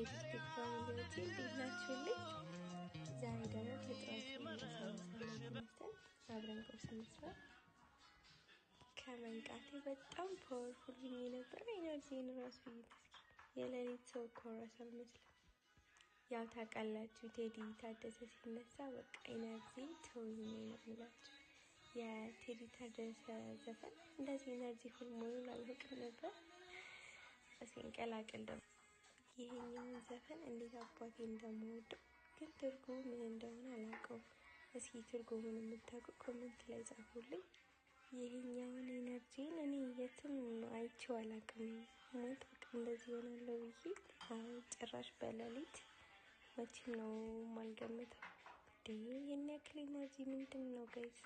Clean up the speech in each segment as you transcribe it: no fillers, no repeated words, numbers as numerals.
ቴዲ family ዎቼ፣ እንዴት ናችሁልኝ? ዛሬ ደግሞ ከጠዋቱ 12 ሰዓት ላይ ተነስተን አብረን ቁርስ እንስራ። ከመንቃቴ በጣም powerful ሆኜ ነበር። Energy ን ራሱ እስኪ የሌሊት ሰው እኮ ራሱ አልመስልም። ያው ታውቃላችሁ፣ ቴዲ ታደሰ ሲነሳ በቃ energy ተውኝ ነው የምላችሁ። የቴዲ ታደሰ ዘፈን እንደዚህ energy full መሆኑን አላውቅም ነበር። ሲንቀላቅል ደግሞ ይሄኛውን ዘፈን እንዴት አባቴ እንደምወደው፣ ግን ትርጉሙ ምን እንደሆነ አላውቀውም። እስኪ ትርጉሙን የምታውቁ comment ላይ ጻፉልኝ። ይሄኛውን energy ን እኔ የትም አይቼው አላውቅም። ማለት በቃ እንደዚህ ይሆናለሁ ብዬ ጭራሽ በሌሊት መቼም ነው የማልገምተው። ይህን ያክል energy ምንድን ነው guys?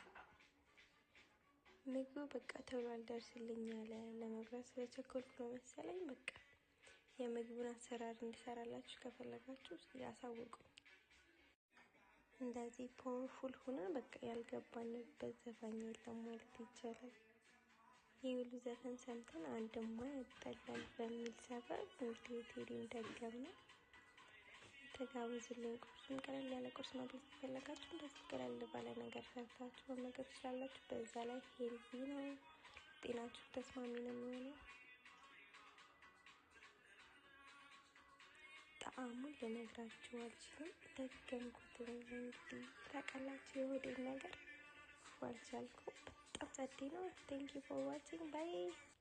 ምግቡ በቃ ቶሎ አልደርስልኝ ያለ፣ ለመብላት ስለቸኮልኩ ነው መሰለኝ። በቃ የምግቡን አሰራር እንዲሰራላችሁ ከፈለጋችሁ ያሳውቁኝ። እንደዚህ powerful ሆነን በቃ ያልገባንበት ዘፋኝ የለም ማለት ይቻላል። ይህ ሁሉ ዘፈን ሰምተን አንድማ ያጠላል በሚል ሰበብ እንግዲህ የቴዲን ደገምነው። ተጋበዙልኝ። ቁርሱን ቀለል ያለ ቁርስ መብላት ከፈለጋችሁ እንደዚህ ቀለል ባለ ነገር ሰርታችሁ መመገብ ትችላላችሁ። በዛ ላይ healthy ነው፣ ጤናችሁ ተስማሚ ነው የሚሆነው። ጣዕሙን ልነግራችሁ አልችልም። ደገምኩት። እንግዲህ ታውቃላችሁ የሆዴን ነገር አልቻልኩም። በጣም ጸዴ ነው። Thank you for watching, bye.